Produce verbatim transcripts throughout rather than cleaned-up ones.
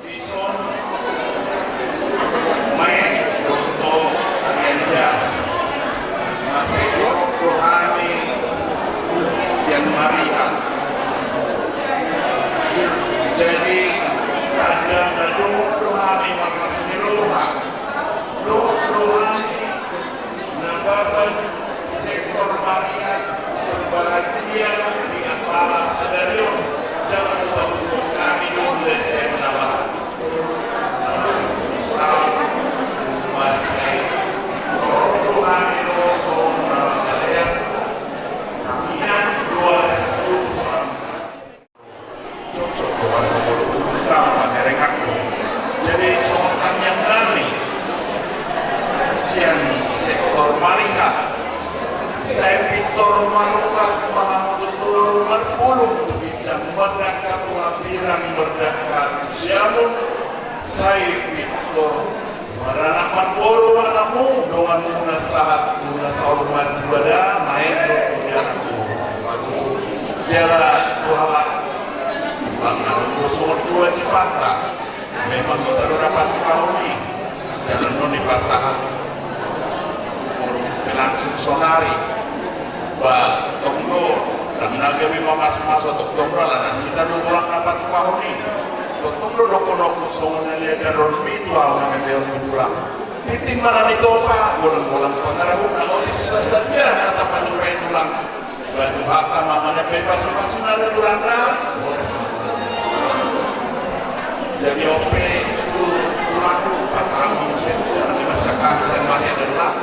Dison, maen dohot tu Rianja, mase dohot do hami sian Mariha. Jadi, tanda na dohot do hami marlas ni roha, dohot do hami na bahen sektor Mariha berbahagia di acara sadari on, jala hupapungu hami do muse na bahen. Salam, mase, dohot do hami do songon na mangalean, tangiang dohot restu. Cocok do hami molo ulun tamba herenganku. Jadi songon tangiang nami sian sektor Mariha, sai pintor marurat ma hamu tutu marpulung tu ginjang, mardangka tu hambirang, mardangka tu siamun, sai pintor maranak marboru ma hamu, dongan muna sahat muna saur matua da, maen dohot tu jabu, jala tu halak. Bang, hamu songon tua Cipata, memang hita do dapat pahuni, jala non dipasahat pe langsung sonari. Ba tong do, dang na gabe mamasumasu, tong do alana hita do holan dapat pahuni. Tong do dohononku songon na niajarhonmi tu ahu na gabe on tu tulang. Tintin ma na nitopa, golanggolang pangarahutna, otik sasadia na tapatupa i tulang. Ba tu hata ma na pe pasupasu na do tulang da. Jadi on pe tu tulangku, pasahat ma muse tu jalan ni masyarakat, saya mati ada tulang.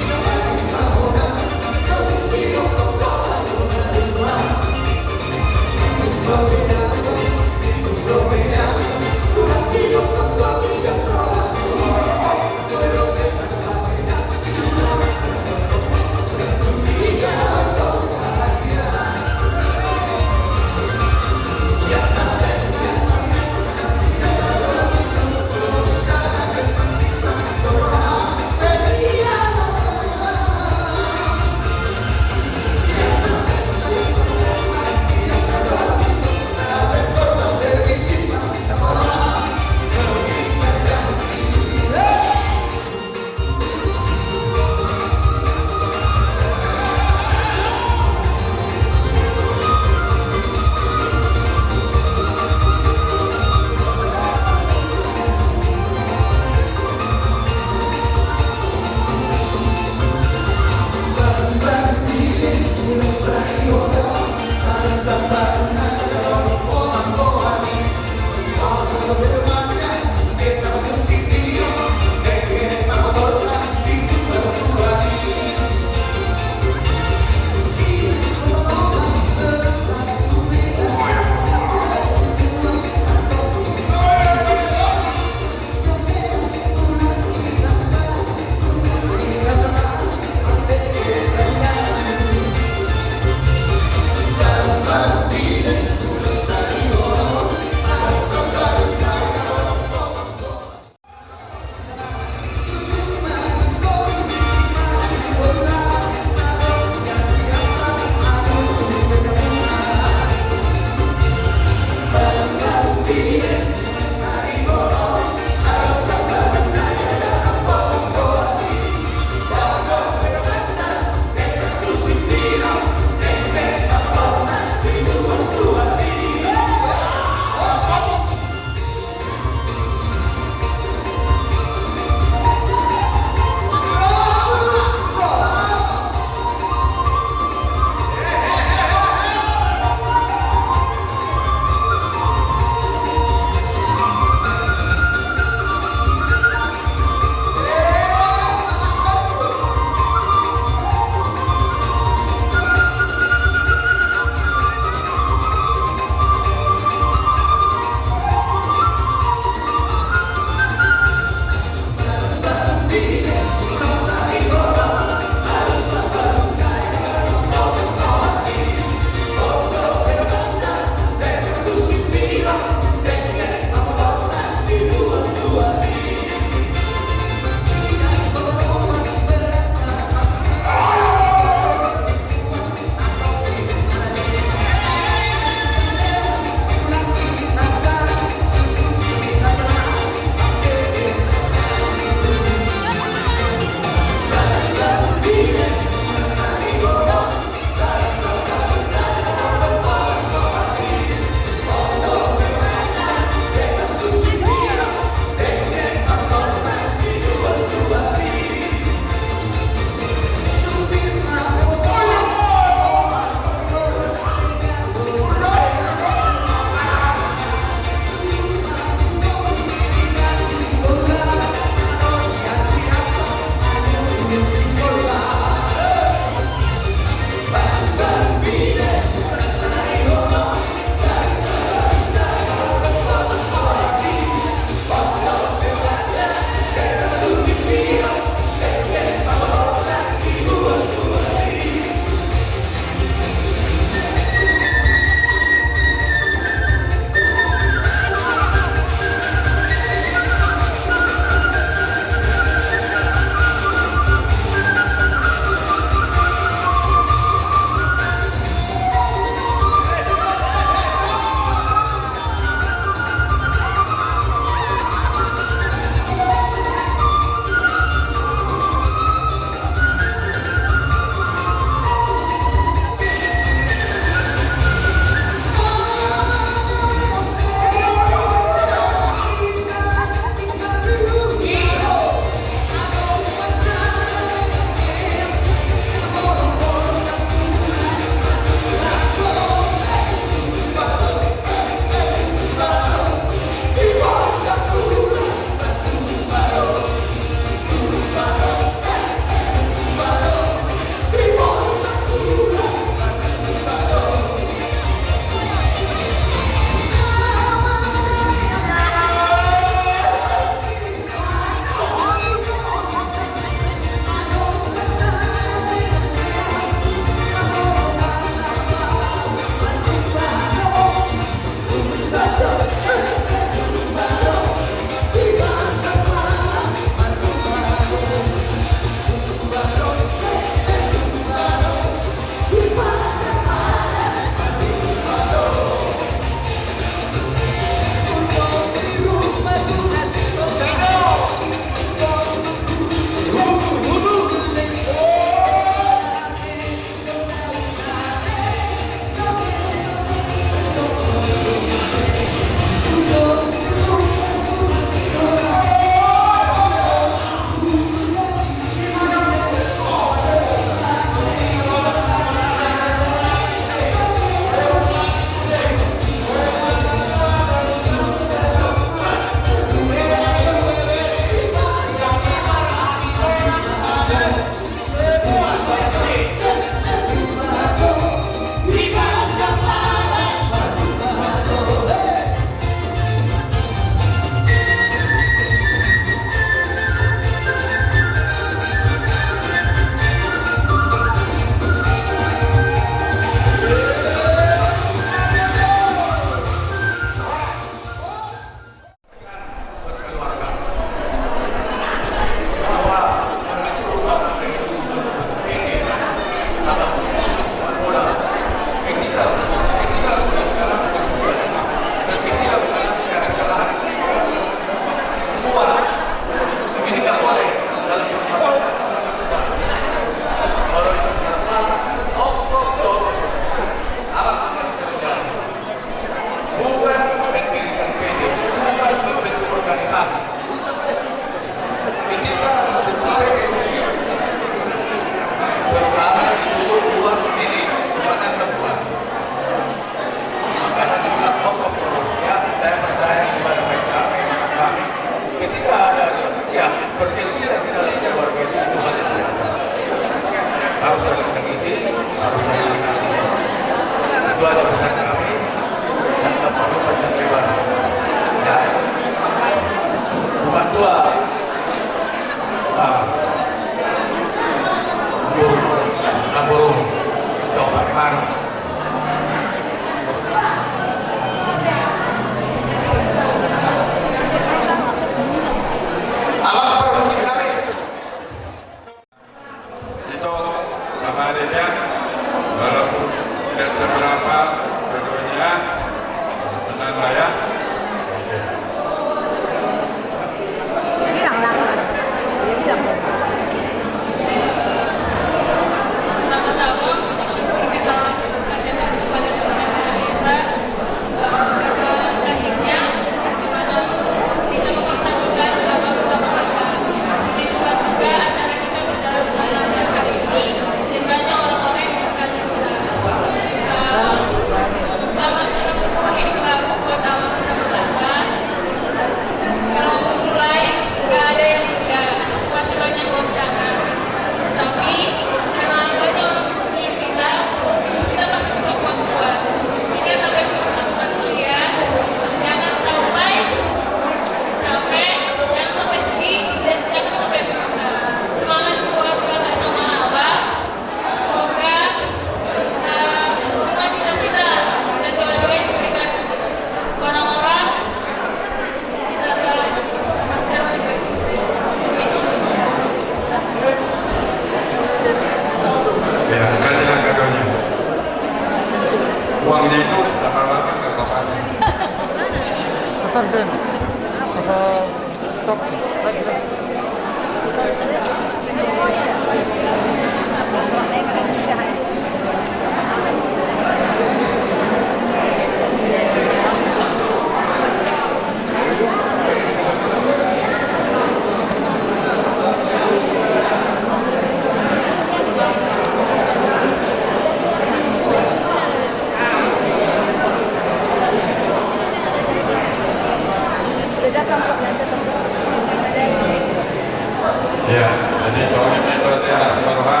Ya, jadi songon i ma, ate, las ma roha.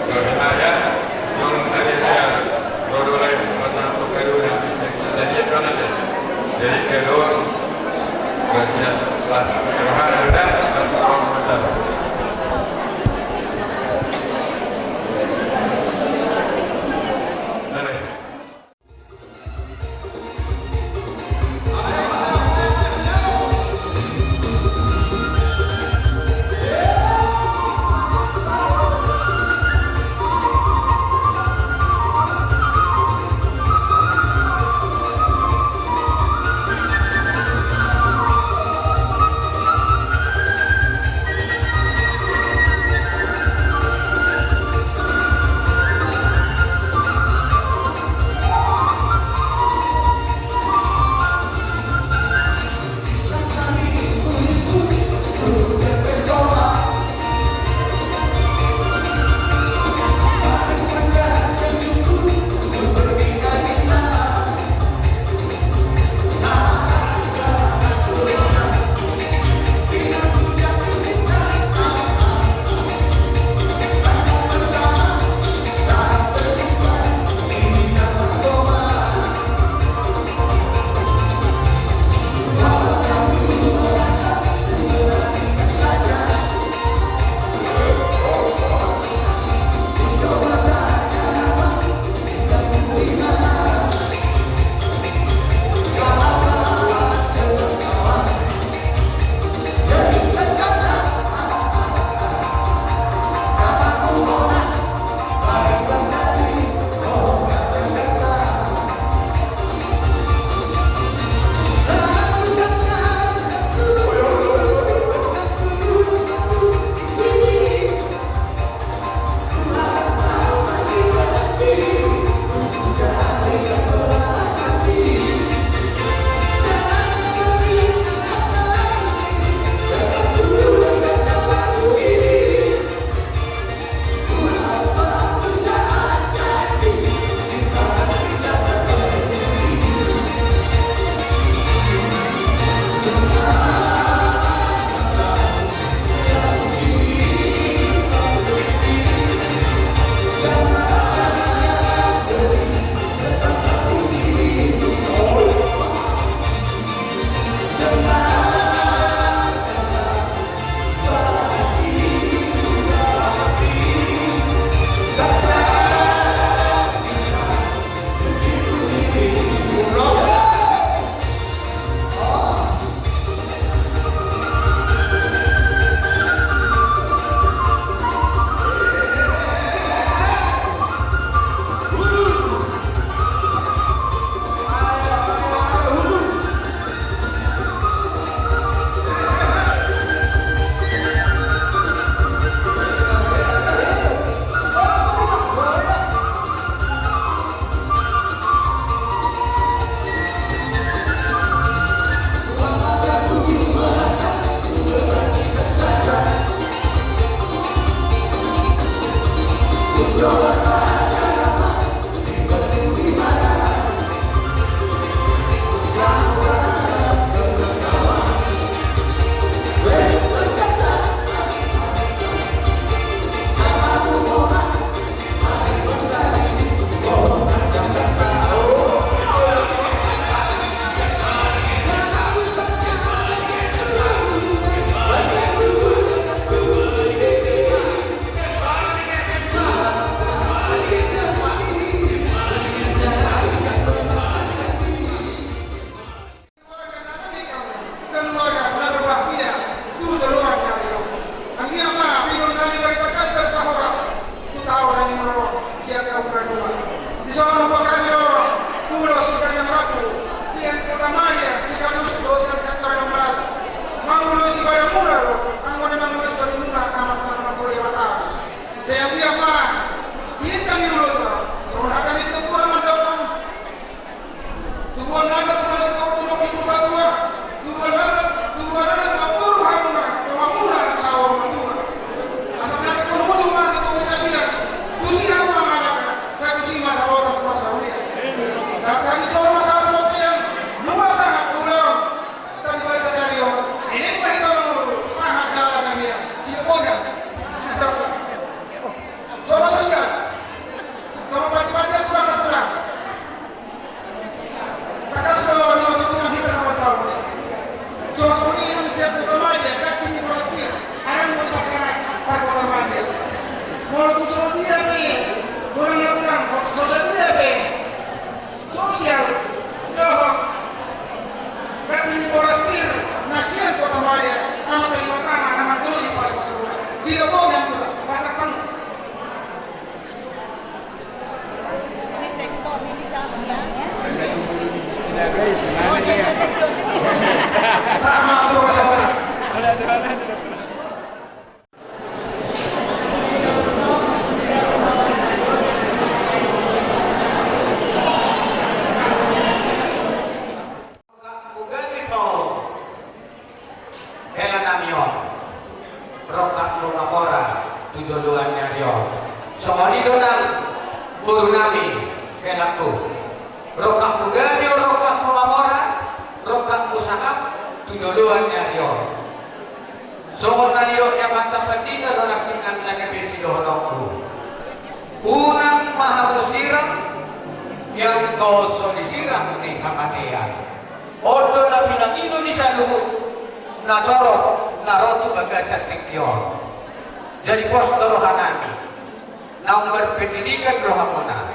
Songon i ma, ya. Songon i ma, ya. Ro do lae, pasahat tu angka dongan. Jadi, ate, las ma roha, ya, las ma roha. Berarti di Boras Pir, na sian Kota Madia, nama tadi pertama, nama doi pas pas. Tidak boleh yang tu, pasang kamu. Sama tu, sama. Rongkapmu gabe paoru hela nami on, rongkapmu mamora tu joloan ni ari on. Songon i do nang boru nami, helangku. Rongkapmu gabe, rongkapmu mamora, rongkapmu sangap tu joloan ni ari on. Songon na nidok ni amanta pandita do nangkiningan na gabe sidohononku. Unang ma hamu sirang, ianggo so disirang ni hamatean. On do na pinangido ni saluhut na torop na ro tu bagasan tingki on. Jadi pos do rohanami, naung marpendidikan rohamuna.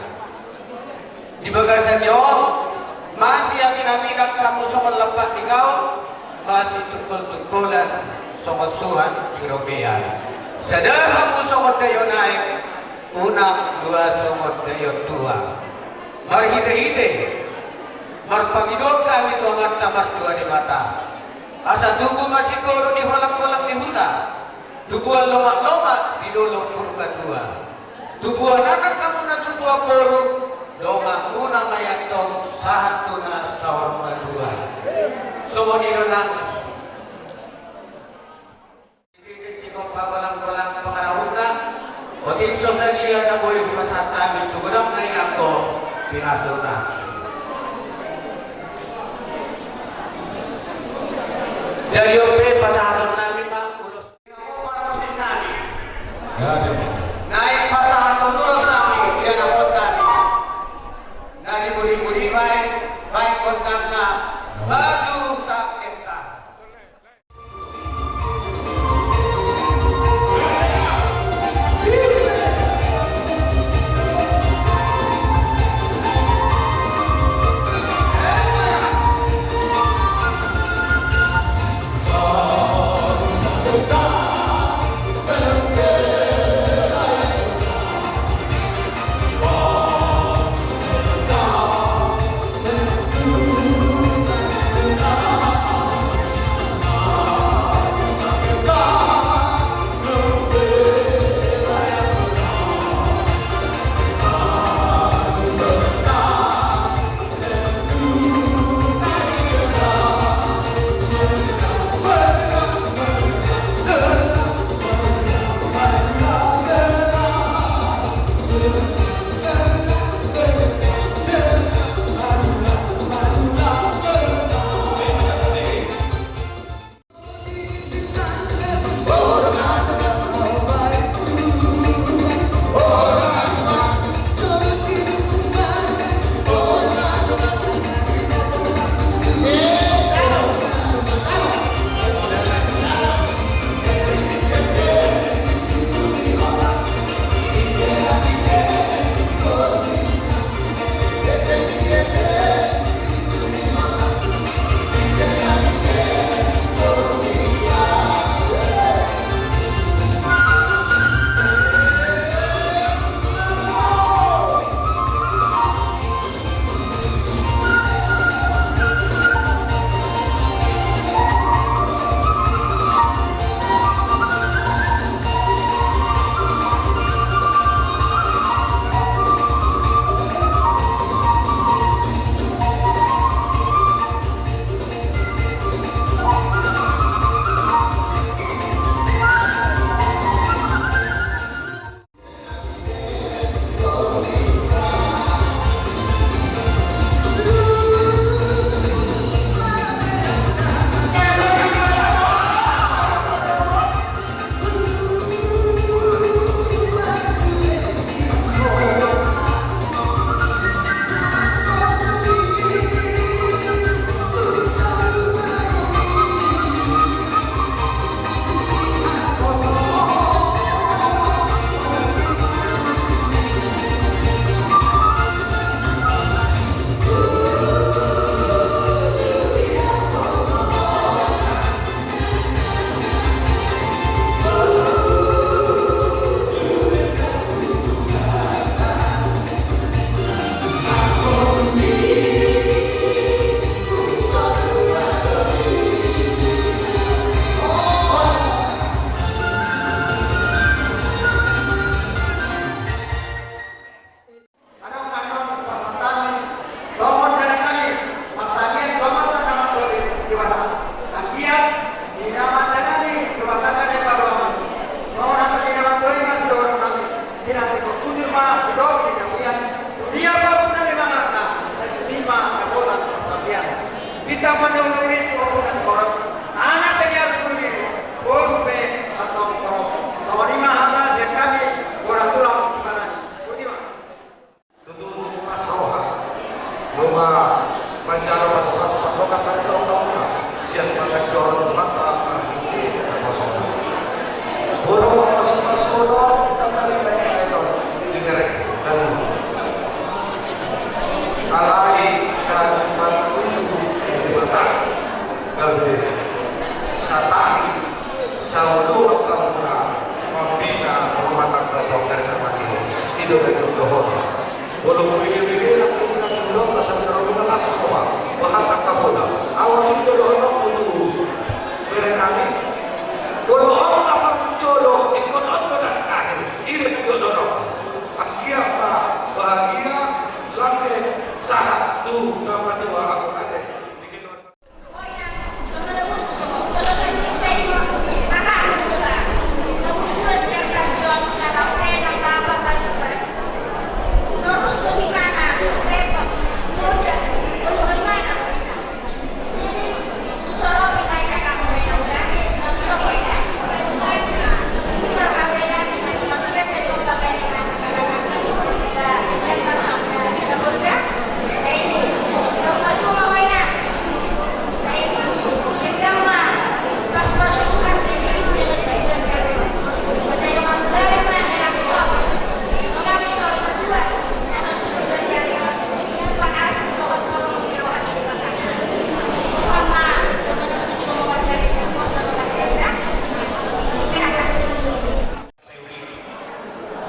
Di bagasan ni on, masiaminaminan hamu songon lampak ni gaol, masitungkoltungkolan songon suhat ni robean. Sada hamu songon daion aek, unang dua songon daion tuak. Marhitehite marpangidoan hami tu Amanta Martua Debata, asa tubu ma sikoru di holangholang ni huta, tubuan lomaklomak di dolok Purbatua. Tubuan anak hamu na tubuan boru, donganmuna ma i antong sahat tu na saur matua. Songon i do nang. Dididit sigompa golanggolang pangarahutna, otik so sadia na boi hupasahat hami tu godang na i anggo pinasuna. Jadi on pe pasahaton nami ma ulos. Naeng pasahathon ulos nami di anakhon nami na di pudi-pudi, baen gondangna, maju tak gentar. Anak pe nian tu Riris, boru pe antong torop. Songon i ma hata sian hami, bona tulang Simanani. Boti ma. Tutu, tutu, pas roha. Nunga manjalo pasu-pasu, pardongansaripeon hamu ma sian bagas joro ni Tuhanta marhite naposona. Molo pasu-pasu on, ndang na nibaen-baenon, dibereng, lalu. Alai na dipatuju Debata gabe satahi, saoloan hamu na mambina rumah tangga tu angka na mate i. I do na nidokhon. Molo hubege-bege nang tu tingki na mangula, asa jaro muna las roha, bahat angka poda. Ahu tutu dohononku tu bere nami. Molo on na parjolo, ingkon on do na terakhir. I do na nidokhon. Anggiat ma bahagia, langgeng, sahat tu na matua, ahu ate.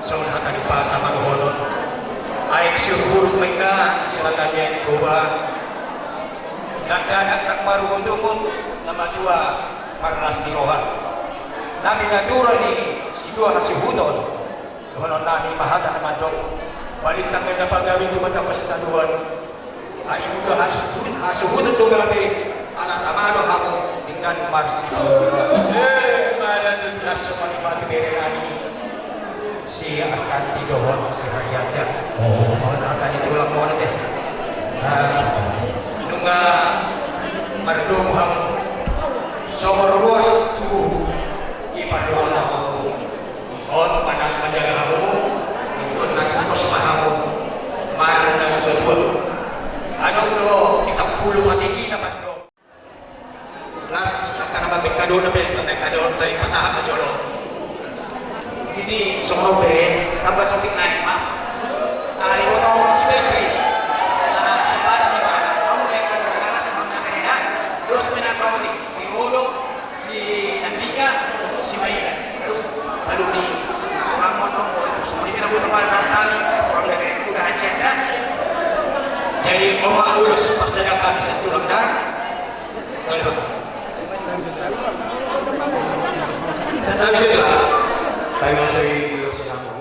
Songon hata ni pasa ma dohonon. Aek siurup-urup ma inna, sian na nian i Toba. Dakdanak ndang marungutungut, na matua marlas ni roha. Nami natura ni sidua hasihuton. Dohonon nami ma hata na mandok. Balintang ma inna pagabe tu mata pasitaluan. Ai molo hasuhuton do gabe, ala tama do hamu, denggan marsipaulu. Eh, mada tu las sokali mati bere nami. Si Arkanti dohot si Harianja. Oh. Dohot Arkanti tulang mona deh. Ah, nunga mardomu hamu. Songon ruas tubuh i pardomu hamu. On manang manjaga hamu, ingkon na ringkos ma hamu marnatuatua. Adong do di sampulu mate i na mandok. Las angka na mambaen kadona pe, mambaen kadona pe pasahat ma jolo. Ini songon on pe, tamba saotik nai ma. Ai boto hamu si Petri. Ah, si Petri ma. Hamu pe kan na las ma na kena. Dos pe na saotik. Si Holo. Si Andika, si Maida. Aduh, aduh, ni. Orang mau nongol itu semua ini, aku tempat santai, seorang dari udah hasilnya. Jadi, omak lulus pas ada kami satu rendang. Kalau tetapi juga, tapi masih lulus sama.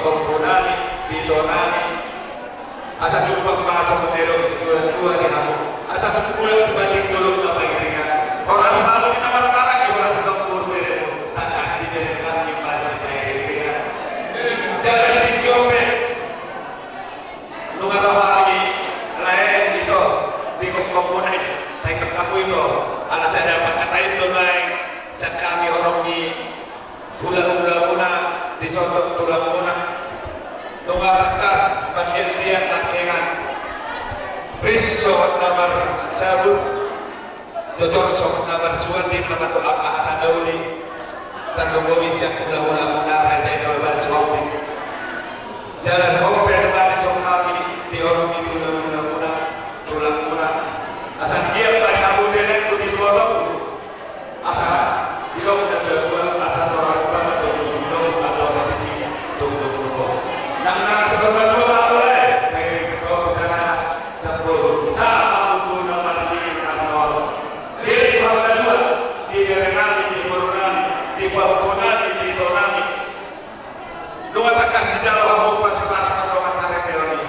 Ompunami, di itonami. Asa jumpang ma songon na nidok ni situatua di hamu. Asa tung mulak sipatik dolok na pangiringan. Horas ma hamu di na marhahaanggi, horas ma boru beremu. Tangkas diberenami ma sipairingiringan. Jala di tingki on pe. Nunga ro hami lae ito, di kokkon muna i, taingot hamu ito, ala sada pangkataion do lae, sian hami horong ni hulahulamuna, dison dohot tulangmuna. Nunga tangkas mardiatdiat nangkingan. Ris songon na marsabut. Jojor songon na marsuan di na mandok angka hata na uli. Tarlumobi sian hulahulamuna raja i na baen suang di. Jala songon pe na baen suang hami di horong ni hulahulamuna, tulangmuna. Asa anggiat ma di hamu di lelengku, di tuatongku. Asa didok natuatua, asa torang pala di didok natuatua di tunggu-tunggu. Nang nang sebab natuatua ma hamu lae, kairing pe tu sana, sebab sama untuk na marlilit arnor. Jadi, di hami na dua, di berenami, di borunami, di pahompunami, di itonami. Nunga tangkas dijalo hamu pasupasu mardongan saripeon i.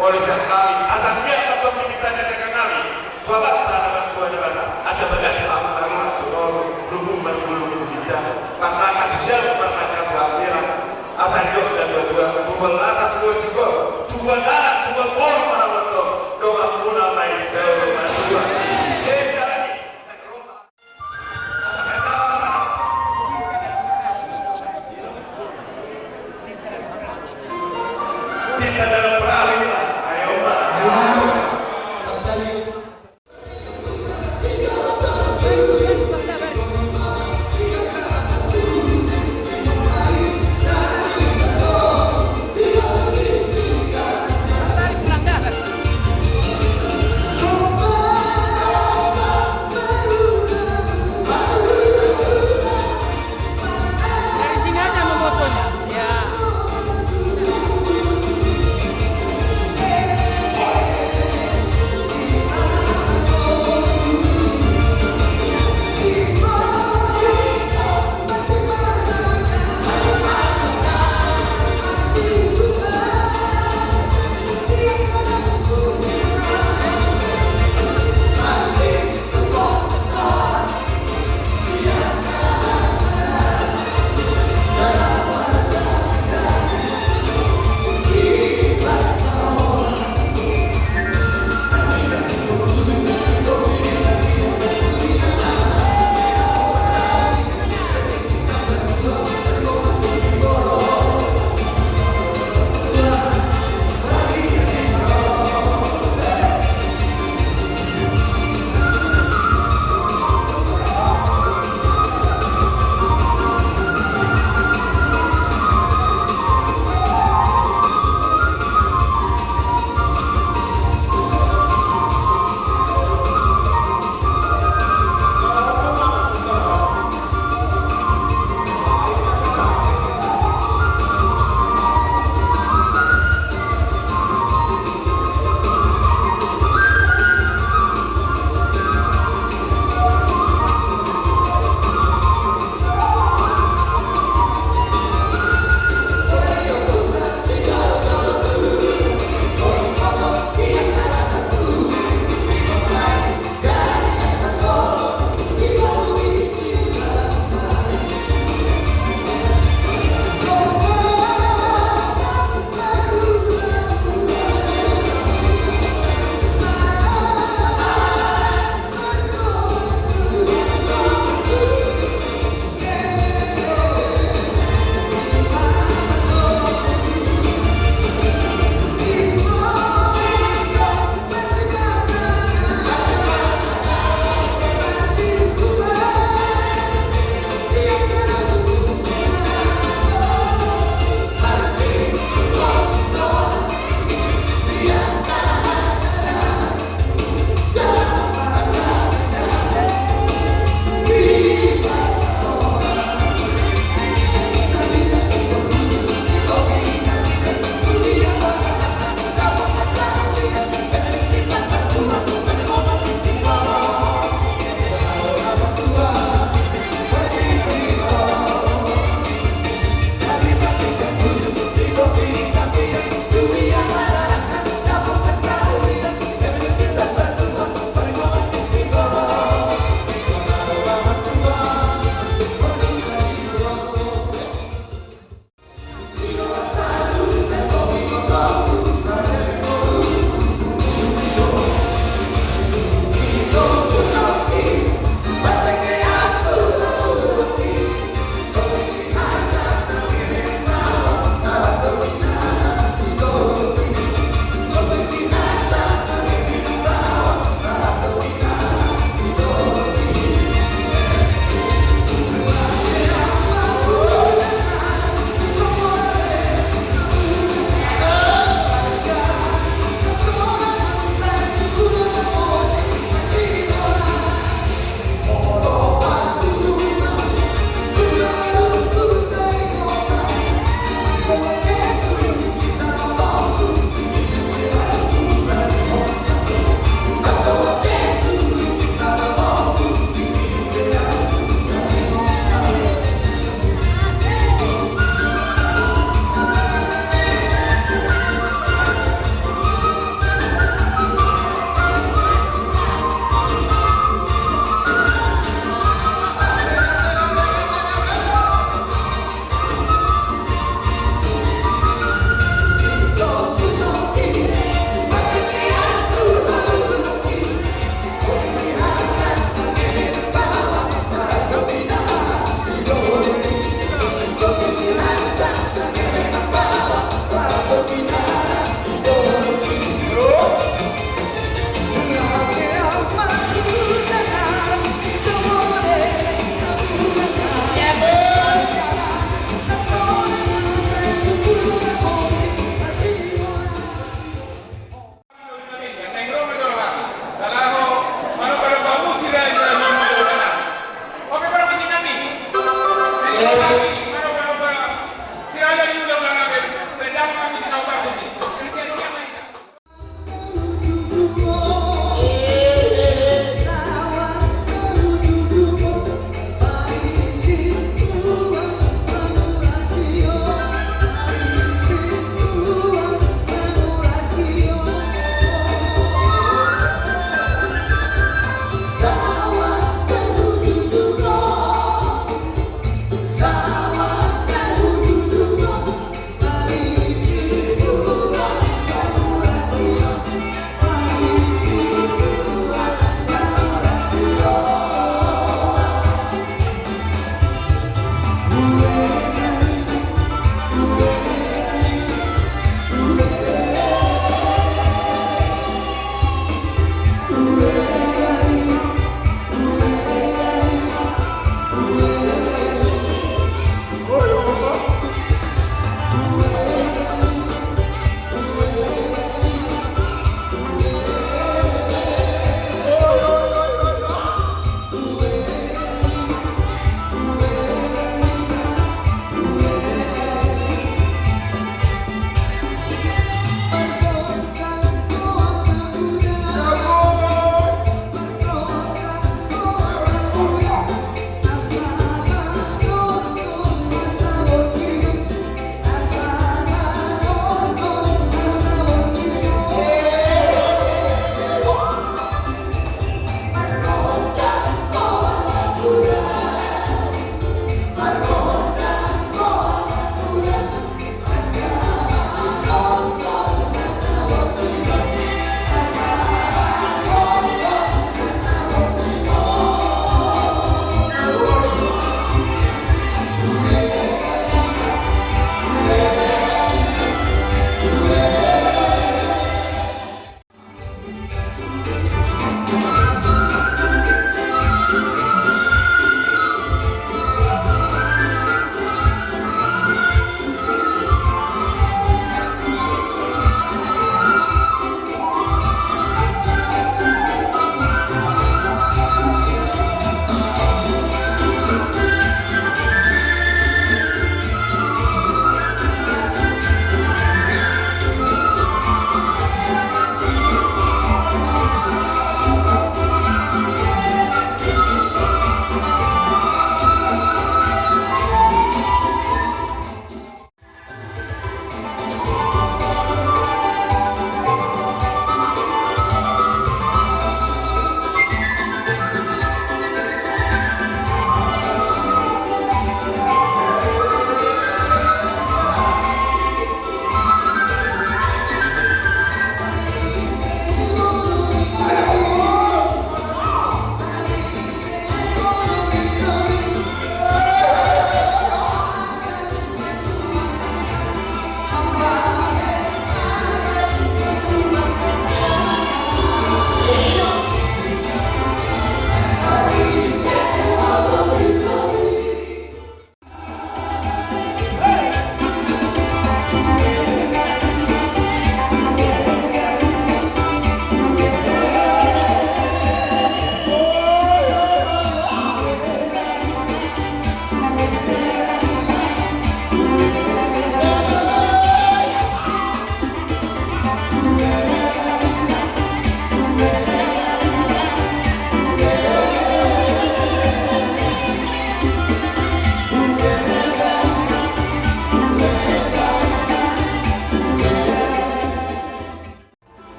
Molo sian hami, asa anggiat ma tong diminta ni tangan nami tu Amanta na martua Debata, asa bagas ma hamu marulak tu toru, rumbum marbulung tu ginjang, marnangka tu siamun, marnangka tu hambirang. Asa didok natuatua, tubuan lata, tubuan singkop, tubuan anak, tubuan boru ma hamu antong, donganmuna ma i saur matua. Esa ni. Cinta dalam perahu, ayo, Pak.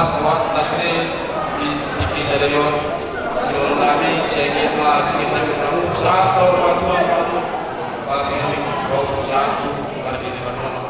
Selamat datang di, di, di kisah dari orang. Menurut kami, saya ingin mas kita bertemu saat sahur batuan batu. Bagi kami kau satu pada di depan rumah.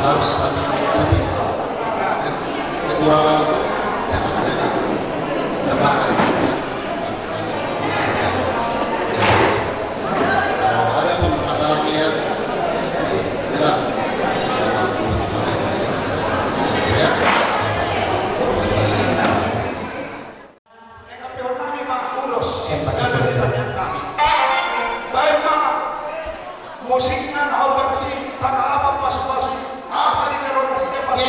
Harus satu kekurangan. Baen ma musikna na opat isi tanggal apa pasu-pasu asa di terong kasih dia pasu.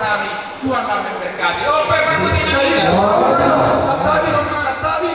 Tuhan ma memberkati. Oh, pepe, musik. Jadi, santabi, santabi.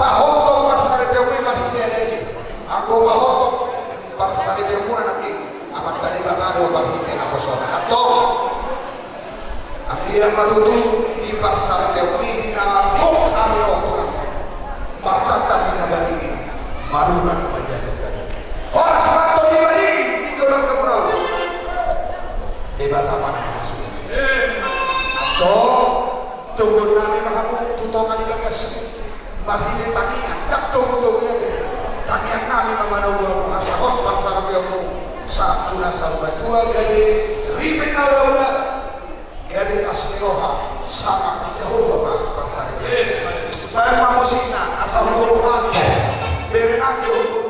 Pahothon parsaripeonmuna marhite adat i. Anggo pahothon parsaripeonmuna nangkin, Amanta Debata do marhite naposona. Antong. Ambilan ma tutu di parsaripeonmi di na gok hami ro, Tulang. Martantan di na baligi, marurat majalu-jalu. Horas ma antong di baligi, di dolok na muna. Debata ma na mangasuhi. Antong, toguon nami ma hamu tu tonga ni bagas i. Marhite tangiang, ndang togu-togu i ate. Tangiang nami ma manogu hamu asa hot parsaripeonmu sahat tu na saur matua, gabe ripe na ulaula, gabe asi ni roha, sangap ni Jahowa ma parsaripeon. Baen ma musikna asa hutoru hami. Bere nami do hutoruna.